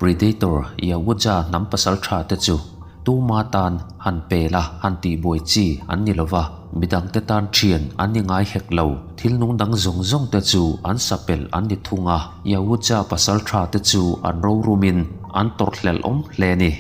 Predator Yavuja hnam pasaltha te chu tuma tan han pel a han tihbuai chi an ni lova, midangte tan thian an ni ngai hek lo. Thil nung dang zawng zawng te chu an sapel an ni thung a, Yavuja pasaltha te chu an rorumin an tawrhhlelh awm hle a ni.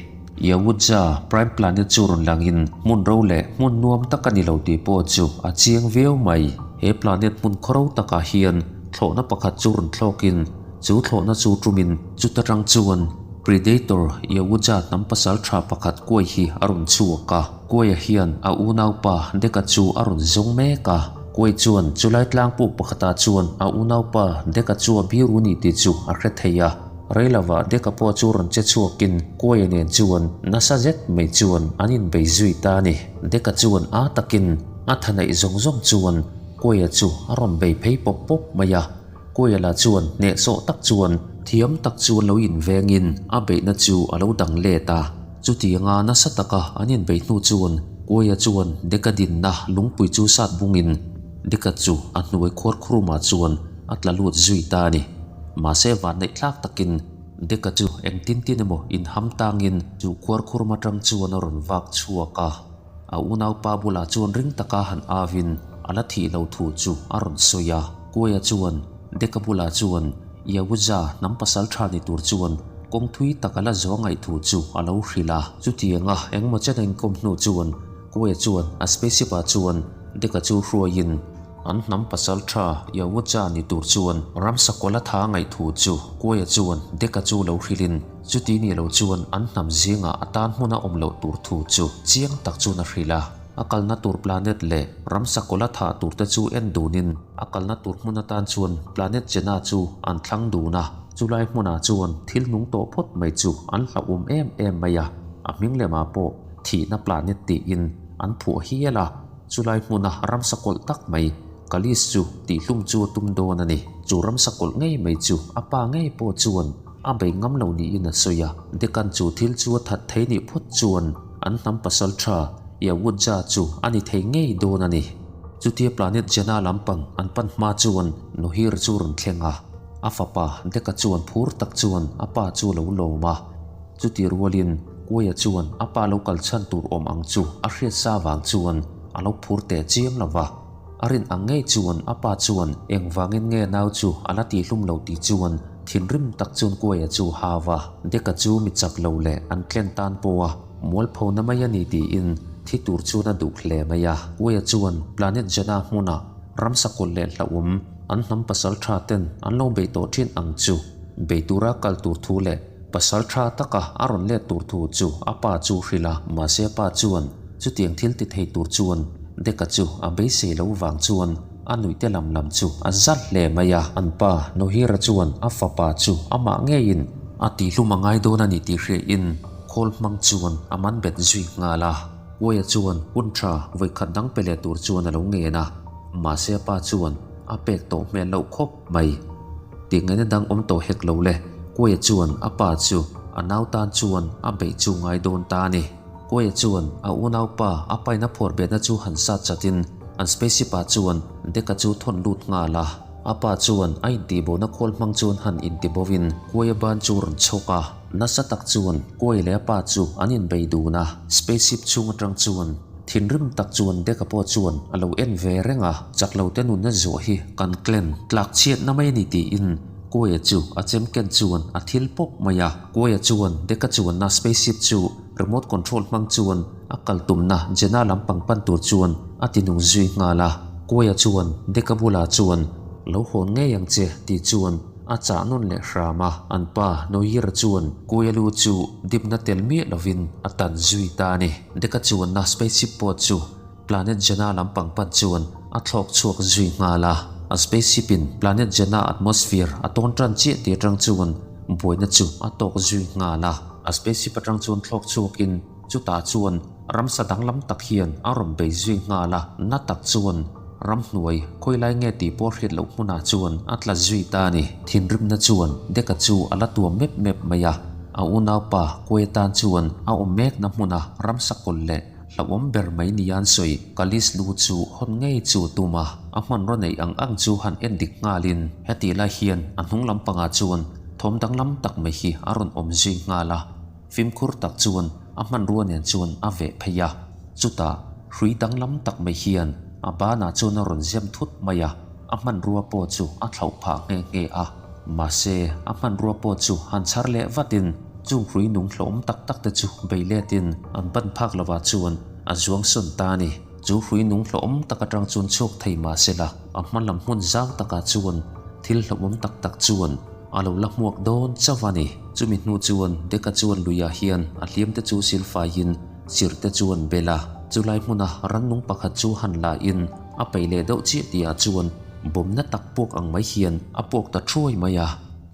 Yavuja Prime Planet chu rawn langin hmun ro leh hmun nuam tak a ni lo tih pawh chu a chiang viau mai. He planet hmun khawro takah hian thlawhna pakhat chu rawn thlawkin chu thlawhna chu tumin chuta tang chuan Predator Yavuja hnam pasal tha pakhat kuai hi a rawn chhuak a. Kuaia hian a unaupa Deka chu a rawn zawng mek a. Kuai chuan chulai tlangpuk pakhatah chuan a unaupa Deka chu a biru ni tih chu a hre thei a. Reilovah Deka pawh chu rawn che chhuakin Kuaia nen chuan nasa zet mai chuan an inbei zui ta a ni. Deka chuan a takin a tha neih zawng zawng chuan Kuaia chu a rawn bei phei pawp pawp mai a. Kuaia lah chuan hnehsawh tak chuan thiam tak chuan lo invengin a beihna chu a lo dang let a. Chutianga nasa taka an inbeih hnu chuan Kuaia chuan Deka dinna lungpui chu sat bungin Deka chu a hnuai khuar khurumah chuan a tla lut zui ta a ni. Mahse vanneih tlak takin Deka chu engtin tin emaw inham tangin chu khuar khurma tang chuan a rawn vak chhuak a. A unaupa bulah chuan ring taka han avin a la thih lo thu chu a rawn sawi a. Kuaia chuan Deka bulah chuan Yavuja hnam pasal tha ni tur chuan kawng thui tak a la zawh ngaih thu chu a lo hrilh a. Chutianga engmaw chen a inkawm hnu chuan Kuaia chuan a spaceship ah chuan Deka chu hruaiin An hnam pasal tha Yavuja ni tur chuan ramsa kawla tha ngaih thu chu Kuaia chuan Deka chu lo hrilhin chuti ni lo chuan an hnam zingah a tan hmun a awm loh tur thu chu chiang tak chuan a hrilh a. A kalna tur planet leh ramsa kawla tha tur te chu en dunin a kalna tur hmun atan chuan planet Jena chu an thlang dun a. Chulai hmunah chuan thil nung tawh phawt mai chu an hlauhawm em em mai a, a hming lemah pawh thihna planet tiin an phuah hial a. Chulai hmuna ramsa kawlh tak mai, Kalis chu tihhlum chu a tum dawn a ni. Chu ramsa kawlh ngei mai chu a pa ngei pawh chuan a bei ngam lo niin a sawi a. Dekan chu thil chu a that thei nih phawt chuan an hnam pasal tha Yawudja chu a ni thei ngei dawn a ni. Chutia planet Jena lampang an pan hma chuan Nohir chu rawn thleng a. A fapa Deka chuan phur tak chuan a pa chu a lo lawm a. Chuti rualin Kuaia chuan a pa lo kal chhan tur awm ang chu a hriat sa vang chuan a lo phur teh chiam lo va. A rin ang ngei chuan a pa chuan engvangin nge nau chu a la tihlum lo tih chuan thinrim tak chuan Kuaia chu hau a. Deka chu mi chak lo leh an tlen tan pawha mualpho na mai a ni tiin thi tur chuan a duh hle mai a. Kuaia chuan Planet Jana hmunah ramsa kawlh leh hlauhawm an hnam pasal tha ten an lo bei tawh thin ang chu bei tura kal tur thu leh Pasal tha taka a rawn let tur thu chu a pa chu hrilh a, mahse a pa chuan chutiang thil ti thei tur chuan Deka chu a beisei lo vang chuan a nuih te lam lam chu a zat hle mai a. An pa Nohira chuan a fapa chu amah ngeiin a tihlum a ngai dawn a ni tih hriain khawl hmang chuan a man bet zui nghal a. Uaia chuan hun tha vawikhat dang pe leh tur chuan a lo ngen a, mahse a pa chuan a pek tawh hmel loh khawp mai. Tih ngaihna dang awm tawh hek lo le, Kuaia chuan a pa chu a nau tan chuan a beih chu ngai dawn ta a ni. Kuaia chuan a unaupa a paina phuar behna chu han sat chatin an spaceship ah chuan Deka chu thawn lut nghal a. A pa chuan a intihbohna khawl hmang chuan han intibovin Kuaia ban chu rawn chhawk a. Nasa tak chuan Kuaia leh a pa chu an inbei dun a, spaceship chhung atang chuan Thinrim tak chuan Deka pawh chuan a lo en ve reng a, chak lo te nunna zuah hi kan clan tlak chhiatna mai a ni tiin Kuaia chu a chem ken chuan a thil pawp mai a. Kuaia chuan Deka chuanna spaceship chu remote control hmang chuan a kal tumna Jena lampang pan tur chuan a ti nung zui nghal a. Kuaia chuan Deka bulah chuan lo hawn ngei ang che tih chuan A chah nawn leh hram a, an pa Noyira chuan Kuialu chu dipna tel miah lovin a tan zui ta a ni. Deka chuanna spaceship pawh chu planet Jena lampang pan chuan a thlawk chhuak zui nghal a. A spaceship in planet Jena atmosphere a tawn tan chiah tih atang chuan buaina chu a tawk zui nghal a. A spaceship atang chuan thlawk chhuakin chutah chuan ramsa danglam tak hian a rawn bei zui nghal a, na tak chuan Ramhnuai, khawilai nge tih pawh hriat loh hmunah chuan a tla zui ta a ni. Thinrimna chuan Deka chu a la tuam mep mep mai a, a unaupa Kuai tan chuan a awm mekna hmuna ramsa kawlh leh hlauhawm ber mai nia an sawi. Kalis lu chu hawn ngei chu a tum a, a hmanraw neih ang ang chu han en dik nghalin hetih lai hian a hnung lampangah chuan. thawm danglam tak mai hi a rawn awm zui nghal a. Fimkhur tak chuan a hmanrua nen chuan a veh phei a, chutah hrui danglam tak mai hian a banah chuan a rawn zem thut mai a, a hmanrua pawh chu a thlauh phah nghe nghe a. Mahse, a hmanrua pawh chu han chhar leh vatin chung hrui nung hlawm tak tak te chu bei letin an ban phak lovah chuan a zuang sawn ta a ni. Chu hrui nung hlawm tak atang chuan chhuak thei mahsela a hma lam hmun zau takah chuan thil hlauhawm tak tak chuan A lo la hmuak dawn chauh a ni. Chumi hnu chuan Deka chuan luiah hian a hliam te chu silfaiin chirh te chuan bel a. Chulai hmuna rannung pakhat chu han la in a peih leh deuh chiah tihah chuan bawmna tak puak ang mai hian a puak ta thuai mai a.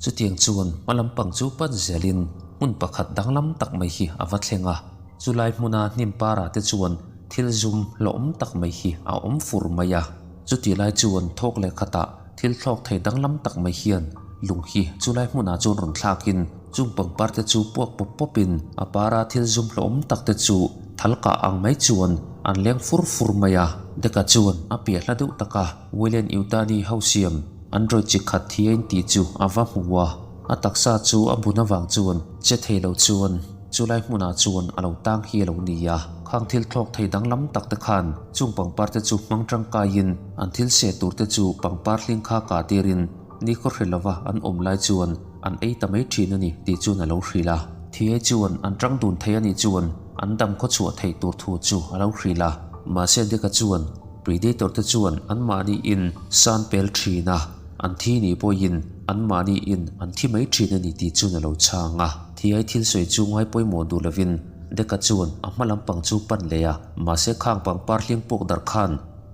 Chutiang chuan hma lampang chu pan zelin hmun pakhat danglam tak mai hi a va thleng a. Chulai hmuna hnim parah te chuan thil zum hlawm tak mai hi a awm fur mai a. Chutih lai chuan thawk leh khatah Thil thlawk thei danglam tak mai hian lung hi chulai hmunah chuan rawn thlakin chung pangpar te chu puak pawp pawpin a para thil zum hlawm tak te chu thal kah ang mai chuan an leng fur fur mai a. Deka chuan a piah hla deuh taka Willian Yutani ho siam Android chi khat thi a intih chu a va hmu a, a taksa chu a bun avang chuan che thei lo chuan Chulai hmunah chuan a lo tang hi a lo ni a, khang thil thlawk thei danglam tak te khan chung pangpar te chu hmang tangkaiin an thil seh tur te chu pangpar hling kha kah tirin nikhaw hre lova an awm lai chuan an ei ta mai thin a ni tih chuan a lo hrilh a. Thiai chuan an tang dun thei a nih chuan an dam khaw chhuah theih tur thu chu a lo hrilh a. Mahse Deka chuan Predator te chuan anmahni in san pel thin a, an thi nih pawhin anmahni in an thi mai thin a ni tih chuan a lo chhang a. Thiai thil sawi chu ngai pawimawh duh lovin Deka chuan a hma lampang chu pan leh a, mahse khang pangpar hling puak darh khan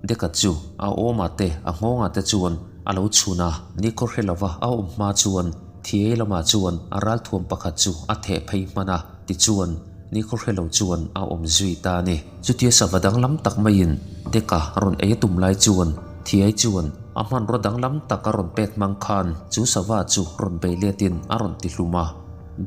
Deka chu a awmah te a nghawngah te chuan a lo chhun a, nikhaw hre lova a awm hma chuan Thiai lamah chuan a ralthuam pakhat chu a theh phei hman a, tichuan nikhaw hre lo chuan a awm zui ta a ni. Chutia sava danglam tak maiin Deka rawn ei a tum lai chuan Thiai chuan a hmanraw danglam tak a rawn pek hmang khan chu sava chu rawn bei letin a rawn ti hlum a.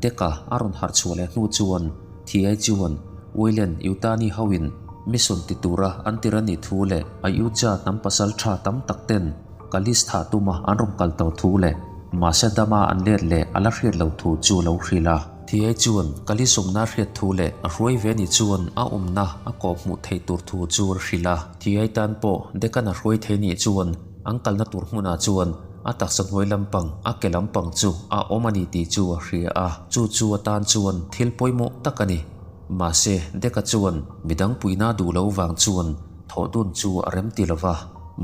Deka a rawn harh chhuah leh hnu chuan Thiai chuan Wayland Yutani hoin mission ti tura an tir a nih thu leh Ayuja hnam pasal tha tam tak ten Kalis thah tuma an rawn kal tawh thu leh mahse dama an let leh a la hriat lo thu chu a lo hrilh a. Thiai chuan Kalis awmna a hriat thu leh a hruai ve ni chuan a awmna a kawh hmuh theih tur thu chu a hrilh a. Thiai tan pawh Dekan a hruai thei nih chuan an kalna tur hmunah chuan a taksa hnuai lampang a ke lampang chu a awm a ni tih chu a hria a, chu chu atan chuan thil pawimawh tak a ni. Mahse, Deka chuan midang puihna duh lo vang chuan thawh dun chu a rem ti lo va.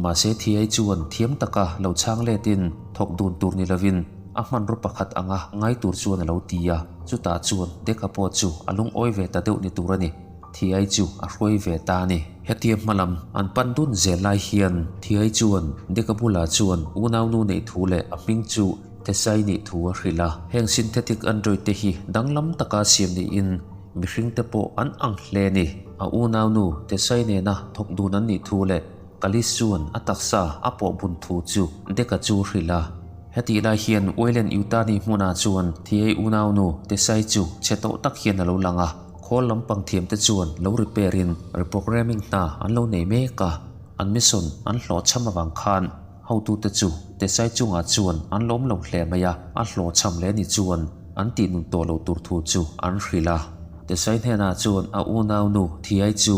Mahse, Thiai chuan thiam taka lo chhang letin thawk dun tur ni lovin a hmanraw pakhat anga ngai tur chuan a lo ti a, chutah chuan Deka pawh chu a lungawi ve ta deuh ni tur a ni. Thiai chu a hruai ve ta a ni. Hetia hmalam an pan dun zel lai hian Thiai chuan Deka bulah chuan unaunu neih thu leh a hming chu Thesai nih thu a hrilh a. Heng synthetic android te hi danglam taka siam niin mihring te pawh an ang hle a ni. A unaunu Thesai nena thawk dun an nih thu leh Kalis chuan a taksa a pawh bun thu chu Deka chu a hrilh a. Hetih lai hian Wayland Yutani hmunah chuan Thiai unaunu Thesai chu chhe tawh tak hian a lo lang a. Khawl lampang thiamte chuan lo repair in reprogramming hna an lo nei mek a, an mission an hlawhchham avang khan hotute chu Tesai chungah chuan an lawm lo hle mai a, a hlawhchham leh ni chuan an tih nun tawh lo tur thu chu an hrilh a. Tesai hnenah chuan a unaunu Thiai chu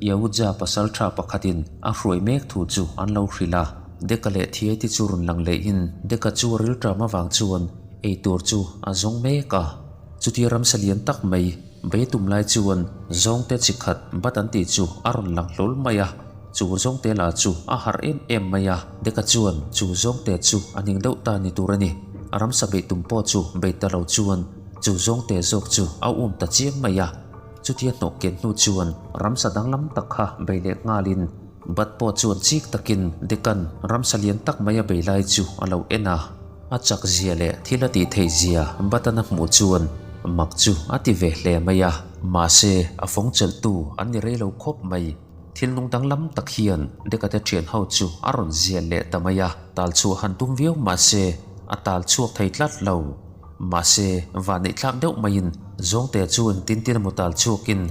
Yahuja pasal tha pakhatin a hruai mek thu chu an lo hrilh a. Deka leh Thiai te chu rawn lang lehin Deka chu a rilṭam avang chuan eitur chu a zawng mek a. Chutia ramsa lian tak mai bei tum lai chuan zawngte chi khat bat an tih chu a rawn lang hlawl mai a, chu zawngte lah chu a harh em em mai a, Deka chuan chu zawngte chu a ning deuh ta ni tur a ni. A ramsa beih tum pawh chu bei ta lo chuan chu zawngte zawk chu a um ta chiang mai a, chutia hnawh ken hnu chuan ramsa danglam tak kha bei leh nghalin bat pawh chuan chik takin Deka'n ramsa lian tak mai a bei lai chu a lo en a. A chak zia leh thil a tih theih zia Button a hmuh chuan mak chu a ti ve hle mai a. Mahse, a fawng chelhtu an ni rei lo khawp mai. Thil nung danglam tak hian Deka te thian ho chu a rawn zial leh ta mai a. Tal chhuah han tum viau mahse, a tal chhuak thei tlat lo. Mahse, vanneih thlak deuh maiin Zawngte chu engtin tin emaw tal chhuakin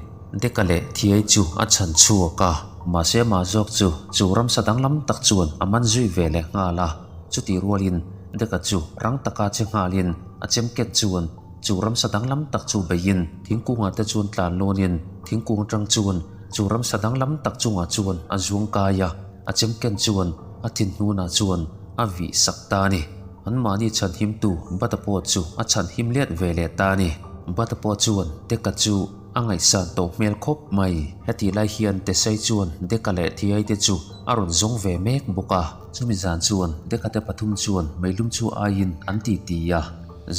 Deka leh Thiai chu a chhan chhuak a. Mahse, amah zawk chu chu ramsa danglam tak chuan a man zui ve leh nghal a. Chutih rualin Deka chu rang taka che nghalin. a chemket chuan chu ramsa danglam tak chu beiin thingkungah te chuan tlan lawnin thingkung atang chuan chu ramsa danglam tak chungah chuan a zuang kai a, a chemken chuan a thinhnunah chuan a vih sak ta a ni. Anmahni chhanhimtu Bata pawh chu a chhanhim let ve leh ta a ni. Bata pawh chuan Deka chu a ngaihsan tawh hmel khawp mai. Hetih lai hian Tesai chuan Deka leh Thiai te chu a rawn zawng ve mek bawk a. Chumi zan chuan Deka te pathum chuan meilum chu aiin an ti ti a.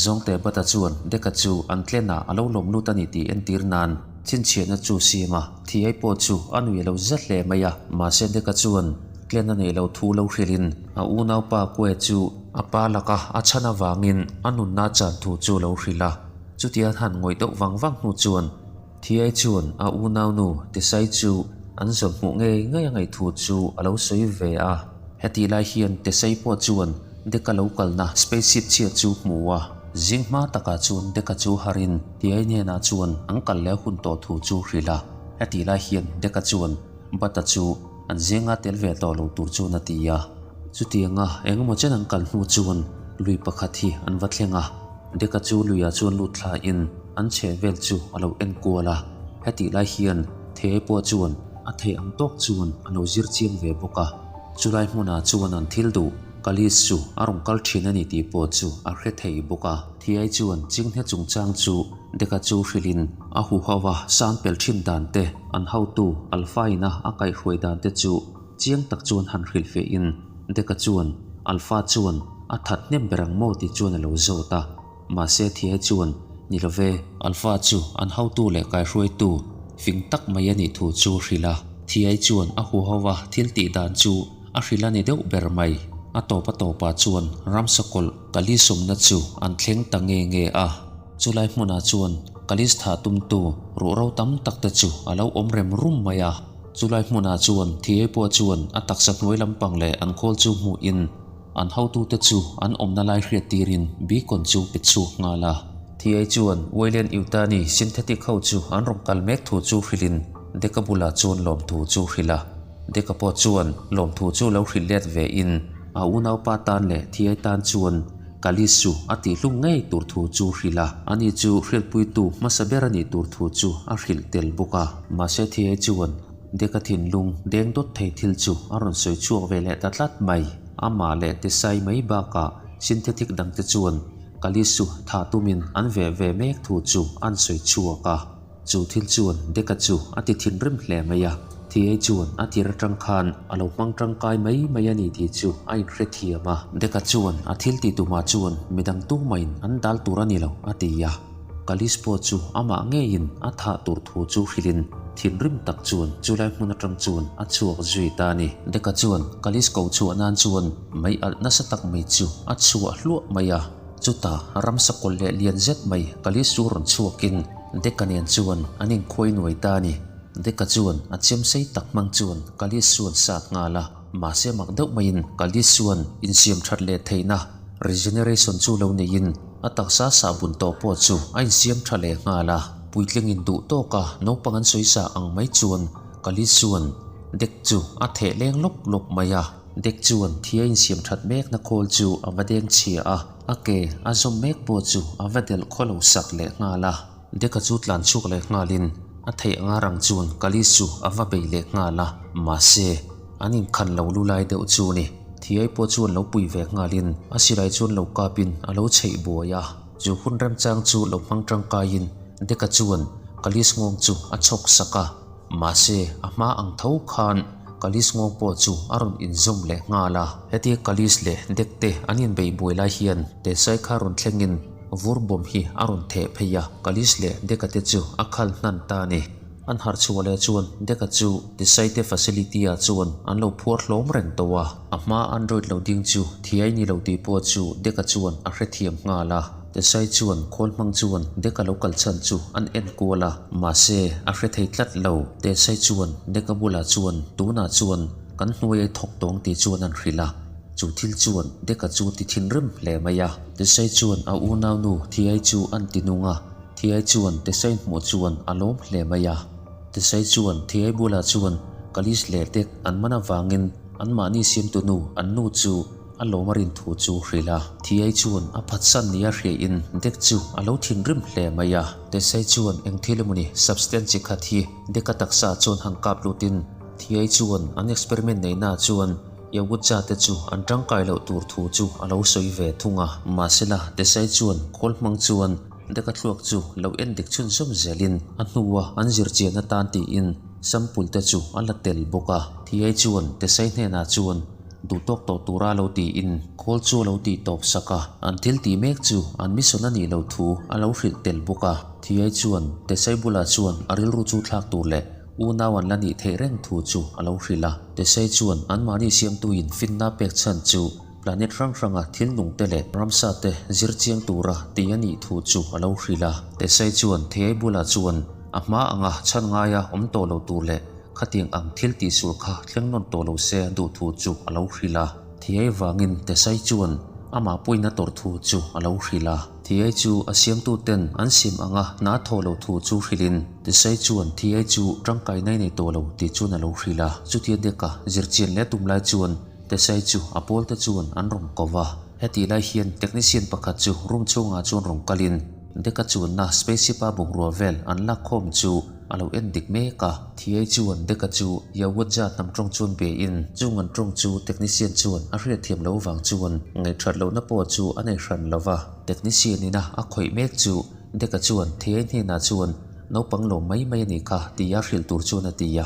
Zawngte Bata chuan Deka chu an tlenah a lo lawm lut a ni tih entir nan chhinchhiahna chu siam a. Thiai pawh chu a nui lo zet hle mai a. Mahse Deka chuan tlen a neih loh thu lo hrilhin a unaupa Kue chu a pa laka a chhan avangin a nunna chan thu chu lo hrilh a. Chutia an han ngawih deuh vang vang hnu chuan Thiai chuan a unaunu Tesai chu an zawn hmuh ngei ngei a ngaih thu chu a lo sawi ve a. Hetih lai hian Tesai pawh chuan Deka lo kalna spaceship chhiat chu hmu a. Zing hma takah chuan Deka chu harin Thiai hnenah chuan an kal leh hun tawh thu chu hrilh a. Hetih lai hian Deka chuan Bata chu an zinga tel ve tawh lo tur chuan a ti a. Chutianga engemaw chen an kal hnu chuan lui pakhat hi an va thleng a. Deka chu luiah chuan lut thlain an chheh vel chu a lo en kual a, hetih lai hian Thei pawh chuan a theih ang tawk chuan a lo zir chiang ve bawk a. Chulai hmunah chuan an thil duh Kalis chu a rawn kal thin a ni tih pawh chu a hre thei bawk a. Thiai chuan Chinghne chungchang chu Deka chu hrilhin a huho a san pel thin dan te, an hotu Alpha ina a kaihhruai dan te chu Chiang tak chuan han hrilh feh in Deka chuan Alpha chuan a that hnem ber ang maw tih chuan a lo zawt a, mahse Thiai chuan ni lo ve. Alpha chu an hotu leh kaihruaitu fing tak mai a nih thu chu hrilh a, Thiai chuan a huho a thil tih dan chu a hrilh a ni deuh ber mai. A tawp a tawpah chuan ramsakawlh Kalisawmna chu an thleng ta nge nge a. Chulai hmunah chuan Kalis thah tumtu ruhro tam tak te chu a lo awm rem rum mai a. Chulai hmunah chuan Thiai pawh chuan a taksa hnuai lampang leh an khawl chu hmuhin an hotute chu an awmna lai hriat tirin beacon chu pe chhuak nghal a. Thiai chuan Wayland Yutani synthetic ho chu an rawn kal mek thu chu hrilhin Deka bulah chuan lawmthu chu hrilh a. Deka pawh chuan lawmthu chu lo hrilh let ve in a unaupa tan leh Thiai tan chuan Kalis chu a tihhlum ngei tur thu chu hrilh a, ani chu hriatpuitu hmasa ber a nih tur thu chu a hrilh tel bawk a. Mahse Thiai chuan Deka thinlung deng dawt thei thil chu a rawn sawi chhuak ve leh ta tlat mai. Amah leh Tesai mai bakah synthetic dangte chuan Kalis chu thah tumin an veh ve mek thu chu an sawi chhuak a. Chu thil chuan Deka chu a ti thinrim hle mai a, Thiai chuan a tir atang khan a lo hmang tangkai mai mai a ni tih chu a inhrethiam a. Deka chuan a thil tih tumah chuan midang tumahin an dal tur a ni lo a ti a. Kalis pawh chu amah ngeiin a thah tur thu chu hrilhin thinrim tak chuan chulai hmun atang chuan a chhuak zui ta a ni. Deka chuan Kalis ko chhuah nan chuan mei alh nasa tak mai chu a chhuah hluah mai a. Chutah ramsa kawlh leh lian zet mai Kalis chu rawn chhuakin Deka nen chuan an inkhuai nuai ta a ni. Deka chuan a chem sei tak hmang chuan Kalis chuan sat nghal a, mahse mak deuh maiin Kalis chuan insiam that leh theihna, regeneration, chu lo neiin a taksa sahbun tawh pawh chu a insiam tha leh nghal a. Puitlingin duh tawka naupang an sawi sa ang mai chuan Kalis chuan Dek chu a theh leng lawp lawp mai a. Dek chuan thia insiam that mekna khawl chu a va deng chhia a, a ke a zawm mek pawh chu a va delh khaw lo sak leh nghal a. Deka chu tlan chhuak leh nghalin a theih anga rang chuan Kalis chu a va bei leh nghal a, mahse an inkhan lo lu lai deuh chu ni. Thiai pawh chuan lo pui ve nghalin a silai chuan lo kapin a lo chheih buai a. Chu hun remchang chu lo hmang tangkaiin Deka chuan Kalis nghawng chu a chhawk sak a. Mahse, a hma ang tho khan Kalis ngawng pawh chu a rawn inzawm leh nghal a. Hetia Kalis leh Dek te an inbeih buai lai hian Tesai kha rawn thlengin vur bawm hi a rawn theh phei a, Kalis leh Deka te chu a khal hnan ta a ni. An harh chhuah leh chuan Deka chu Tesai te facility ah chuan an lo phuar hlawm reng tawh a. A hma Android lo ding chu thiai ni lo tih pawh chu Deka chuan a hrethiam nghal a. Tesai chuan khawl hmang chuan Deka lo kal chhan chu an en kual a, mahse a hre thei tlat lo. Tesai chuan Deka bulah chuan tunah chuan kan hnuai ai thawk tawng tih chuan an hrilh a, chu thil chuan Deka chu ti thinrim hle mai a. Tesai chuan a unaunu Thiai chu an ti nung a, Thiai chuan Tesai hmuh chuan a lawm hle mai a. Tesai chuan Thiai bulah chuan Kalis leh Dek an man avangin anmahni siamtunu an nu chu. a lawm a rin thu chu hrilh a. Thiai chuan a phatsan nia hriain Dek chu a lo thinrim hle mai a. Desai chuan eng thil emawni substance chi khat hi Deka taksa chuan han kap lutin Thiai chuan an experiment neihna chuan Yavucha te chu an tangkai loh tur thu chu a lo sawi ve thung a. Mahsela Desai chuan khawl hmang chuan Deka thluak chu lo en dik chhunzawm zelin a hnua an zirchian atan tiin sample te chu a la tel bawk a. Thiai chuan Desai hnenah chuan duh tawk tawh tura lo tiin khawl chu a lo tih tawp sak a, an thil tih mek chu an mission a nih loh thu a lo hrilh tel bawk a. Thiai chuan Desai bulah chuan a rilru chu thlak tur leh unau an la nih theih reng thu chu a lo hrilh a. Desai chuan anmahni siamtuin finna pek chhan chu planet hrang hranga thil nungte leh ramsa te zir chiang tura ti a nih thu chu a lo hrilh a. Desai chuan Thiai bulah chuan a hma anga chhan ngaia awm tawh lo tur leh Khatiang ang thil tihsual kha thleng nawn tawh lo se duh thu chu a lo hrilh a. Thiai vangin Tesai chuan amah puina tawrh thu chu a lo hrilh a. Thiai chu a siamtu ten an siam anga hna thawh lo thu chu hrilhin Tesai chuan Thiai chu tangkaina i nei tawh lo tih chuan a lo hrilh a. Chutia deka zirchian leh tum lai chuan Tesai chu a pawlte chuan an rawn ko va. Hetih lai hian technician pakhat chu room chhungah chuan rawn kalin Deka chuanna spaceship a bungrua vel an lakkhawm chu a lo en dik mek a. Thiai chuan Deka chu Yawadja hnam tawng chuan be in chung an tawng chu technician chuan a hriatthiam lo vang chuan ngaihthat lohna pawh chu a nei hran lo va. Technician ina a khawih mek chu Deka chuan Thiai hnenah chuan naupang lo mai mai a nih kha tia hrilh tur chuan a ti a.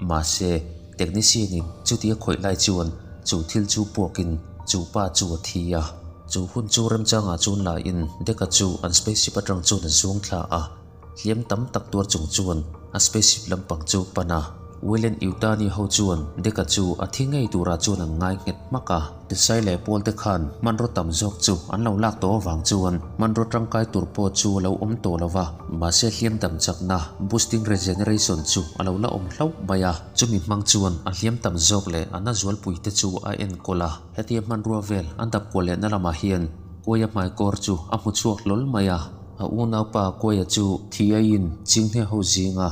Mahse, technician in chutia khawih lai chuan chu thil chu puakin chu pa chu a thi a. Chu hun chu remchangah chuan la in Deka chu an spaceship atang chuan a zuang thla a. Hliam tam tak tuar chung chuan a spaceship lampang chu pan a. Weyland Yutani ho chuan Deka chu a thi ngei turah chuan an ngai nghet hmak a. Tisai leh Paul te khan hmanraw tam zawk chu an lo lak tawh avang chuan hmanraw tangkai tur pawh chu a lo awm tawh lo va. Mahse hliam dam chakna, boosting regeneration, chu a lo la awm hlauh mai a. Chumi hmang chuan a hliam tam zawk leh a na zualpui te chu a enkawl a. Hetia hmanrua vel an dap kuah lehna lamah hian Kuaia hmaikawr chu a hmu chhuak hlawl mai a. A unaupa Kuaia chu thiaiin Chinghne ho zinga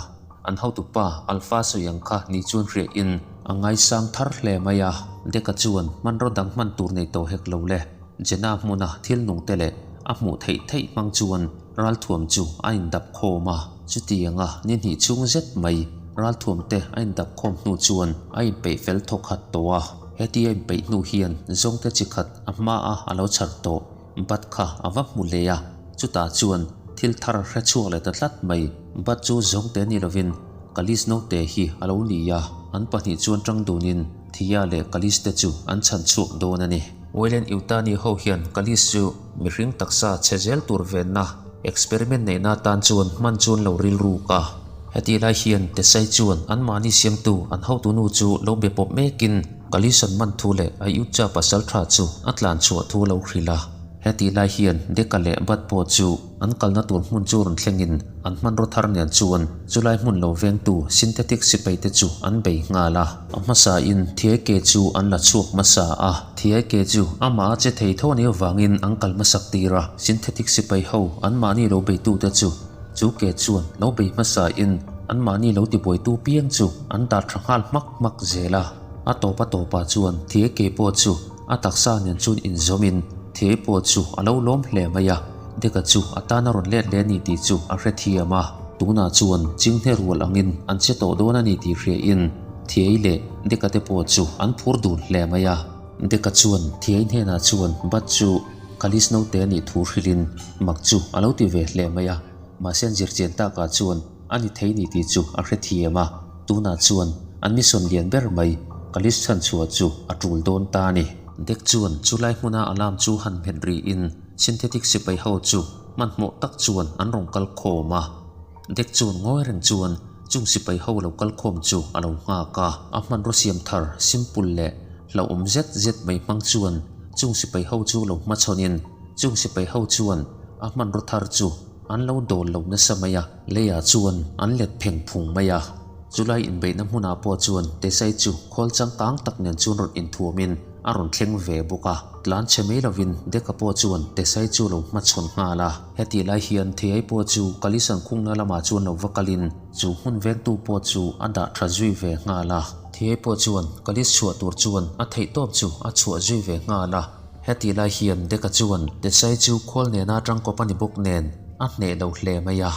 an hotupa Alpha sawi ang kha ni chuan hriahin a ngaisang thar hle mai a. Deka chuan hmanraw dang hman tur nei tawh hek lo le. Jenna hmuna thil nungte leh a hmuh theih theih hmang chuan ralthuam chu a indap khawm a. Chutianga ni hnih chhung zet mai ralthuamte a indap khawm hnu chuan a inpeih fel thawkhat tawh a. Hetia inpeih hnu hian zawngte chi khat a hmaa a lo chhar tawh Bat kha a va hmu leh a, chutah chuan thil thar hre chhuak leh ta tlat mai. Bat chu zawngte ni lovin Kalis naute hi a lo ni a, an pahnih chuan tang dunin Thia leh Kalis te chu an chhan chhuak dawn a ni. Wayland Yutani ho hian Kalis chu mihring taksa chhe zel tur venna experiment neihna atan chuan hman chuan lo rilruk a. Hetih lai hian Tesai chuan anmahni siamtu an hotunu chu lo be pawp mekin Kalis an man thu leh Ayutja pasal tha chu a tlan chhuah thu lo hrilh a. Hetih lai hian Deka leh Bat pawh chu an kalna tur hmun chu rawn thlengin an hmanraw thar nen chuan chulai hmun lo vengtu synthetic sipai te chu an bei nghal a. A hmasain Thiaike chu an la chhuak hmasa a, Thiaike chu amah a che thei tho anih avangin an kal hmasak tir a, synthetic sipai ho anmahni lo beitute chu Chu ke chuan lo bei hmasain anmahni lo tibuaitu piang chu an dar tha nghal hmak hmak zel a. A tawp a tawpah chuan Thie ke pawh chu a taksa nen chuan inzawmin Thie pawh chu a lo lawm hle mai a, Deka chu a tan a rawn let leh a ni tih chu a hrethiam a. Tunah chuan Chinghne rual angin an che tawh dawn a ni tih hriain Thiei leh Deka te pawh chu an phur dun hle mai a. Deka chuan Thiei hnenah chuan Bat chu Kalis naute a nih thu hrilhin mak chu a lo ti ve hle mai a, mahse an zirchian takah chuan a ni thei ni tih chu a hrethiam a, tunah chuan an mission lian ber mai Kalis chhanchhuah chu a tul dawn ta a ni. Dek chuan chulai hmuna alarm chu han hmet rihin synthetic sipai ho chu hmanhmawh tak chuan an rawn kal khawm a. Dek chuan ngawi reng chuan chung sipai ho lo kal khawm chu a lo nghak a, a hmanraw siam thar simple leh hlauhawm zet zet mai hmang chuan chung sipai ho chu lo hmachhawnin chung sipai ho chuan a hmanraw thar chu an lo dawl lo nasa mai a, leiah chuan an let pheng phung mai a. Chulai inbeihna hmunah pawh chuan Tesai chu khawl changkang tak nen chuan rawn inthuamin a rawn thleng ve bawk a, tlan chhe mai lovin Deka pawh chuan Tesai chu lo hmachhawn nghal a. Hetih lai hian Theiai pawh chu Kalisan khungna lamah chuan lo va kalin chu hmun vengtu pawh chu a dah tha zui ve nghal a. Thiai pawh chuan Kalis chhuah tur chuan a theihtawp chu a chhuah zui ve nghal a. Heti lai hian Deka chuan Desai chu khawl nena tangkawp a ni bawk nen a hneh lo hle mai a.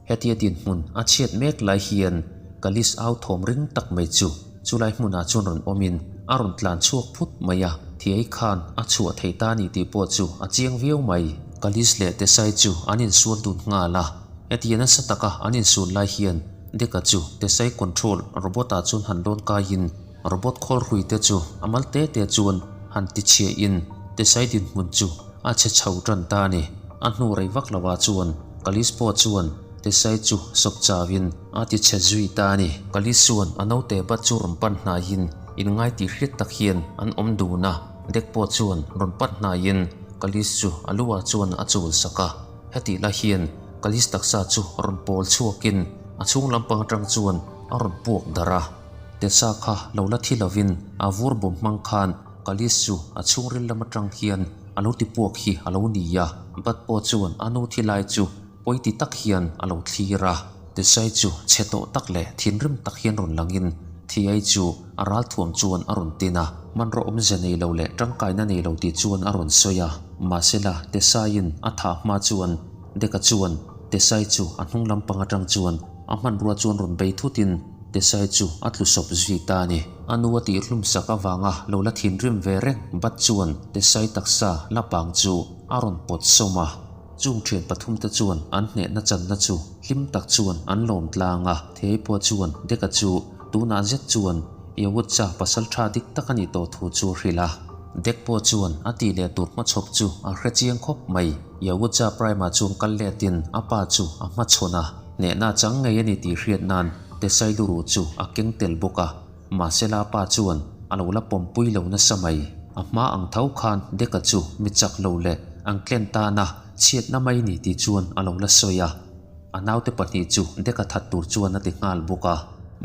Hetia dinhmun a chhiat mek lai hian Kalis au thawm ring tak mai chu chulai hmunah chuan rawn awmin a rawn tlan chhuak phut mai a, Thiai khan a chhuah thei ta ni tih pawh chu a chiang viau mai. Kalis leh Desai chu an insual dun nghal a, hetia nasa taka an insual lai hian Deka chu Desai control robot-ah chuan han lawn kaiin Robot khawl hrui te chu a mal te te chuan han ti chhia in Desai dinhmun chu a chhe chho tan ta a ni. A hnu rei vak lo ah chuan Kalis pawh chuan Desai chu sawp chau in a ti chhe zui ta a ni. Kalis chuan a naute bat chu rawn pan hnai in inngai tih hriat tak hian an awm dun a, Dek pawh chuan rawn pan hnai in Kalis chu a lu ah chuan a chul sak a. Hetih lai hian Kalis taksa chu rawn pawl chhuak in a chhung lampang atang chuan a rawn puak darh a. Tesa kha lo la thi lovin a vur bawm hmang khan Kalis chu a chhungril lam atang hian a lo ti puak hi a lo ni a, Bat pawh chuan a nu thi lai chu pawi ti tak hian a lo thlir a. Tesai chu chhe tawh tak leh thinrim tak hian rawn langin Thiai chu a ralthuam chuan a rawn tin a, hmanraw awmze nei lo leh tangkaina nei lo tih chuan a rawn sawi a. Mahsela Tesaiin a thah hma chuan Deka chuan Tesai chu a hnung lampang atang chuan a hmanrua chuan rawn bei thutin Desai chu a tlu sawp zui ta a ni. A nu a tih hlum sak avanga lo la thinrim ve reng Bat chuan Desai taksa la pang chu a rawn pawt sawm a. Chung thian pathumte chuan an hnehna channa chu hlim tak chuan an lawm tlang a. Thei pawh chuan Deka chu tunah zet chuan Yawutcha pasal tha dik tak a nih tawh thu chu a hrilh a. Dek pawh chuan a tih leh tur hmachhawp chu a hre chiang khawp mai. Yawutcha Prime-ah chuan kal letin a pa chu a hmachhawn a. Hnehna chang ngei a ni tih hriat nan Desai Luru chu a keng tel bawk a, mahsela pa chuan a lo la pawmpui lo nasa mai. A hma ang tho khan Deka chu mi chak lo leh ang tlen tana chhiatna mai ni tih chuan a lo la sawi a, a naute pahnih chu Deka that tur chuan a ti nghal bawk a.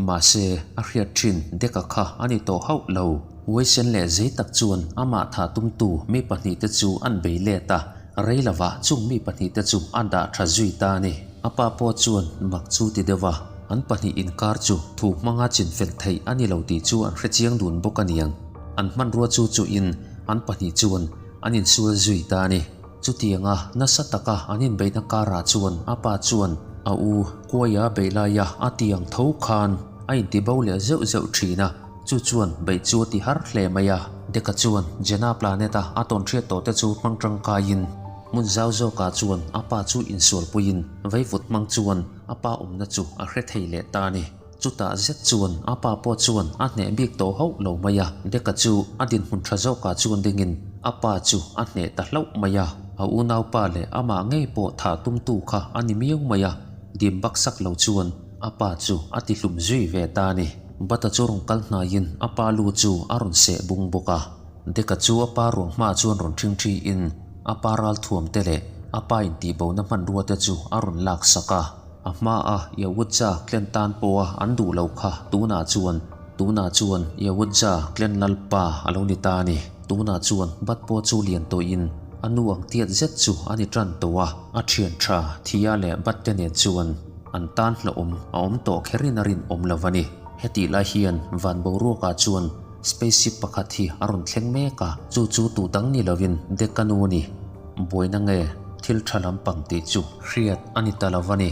Mahse, a hriat thin Deka kha a ni tawh hauh lo. Huaisen leh zei tak chuan amah thah tumtu mi pahnihte chu an bei let a, Rei lovah chung mi pahnihte chu a dah tha zui ta a ni. A pa pawh chuan mak chu ti deuh a, an pahnih inkar chu thu hmanga chinfel theih a ni lo tih chu an hre chiang dun bawk a niang. An hmanrua chu chuhin an pahnih chuan an insual zui ta a ni. Chutianga nasa taka an inbeihna karah chuan a pa chuan a u Kuaia beih laia a ti ang tho khan a intibo leh zeuh zeuh thin a. Chu chuan beih chu a ti har hle mai a. Deka chuan Jenna planet-a a tawn hriat tawh te chu hmang tangkaiin hmun zau zawkah chuan a pa chu insualpuiin veivut hmang chuan a pa awmna chu a hre thei leh ta a ni. Chutah zet chuan a pa pawh chuan a hneh bik tawh hauh lo mai a. Deka chu a dinhmun tha zawkah chuan dingin a pa chu a hneh ta hlauh mai a. A unaupa leh amah ngei pawh thah tumtu kha a ni miau mai a. Dim baksak lo chuan a pa chu a ti hlum zui ve ta a ni. Bata chu rawn kal hnaiin a pa lu chu a rawn seh bung bawk a. Deka chu a pa ruang hmaah chuan rawn ṭhingṭhi in a pa ralthuam te leh a pa intihbona hmanrua te chu a rawn lak sak a. A hmaa Yawutza clan tan pawha an duh lo kha tunah chuan tunah chuan Yawutza clan lalpa a lo ni ta a ni. Tunah chuan Bat pawh chu lian tawhin a nu ang tiat zet chu a ni ṭan tawh a. A ṭhian ṭha Thia leh Bat te nen chuan An tan hlauhawm a awm tawh kherin a rinawm lo a ni. Hetih lai hian van boruakah chuan spaceship pakhat hi a rawn thleng mek a, chu chu tu dang ni lovin Decca nu a ni. Buaina nge thil tha lampang tih chu hriat a ni ta lo a ni.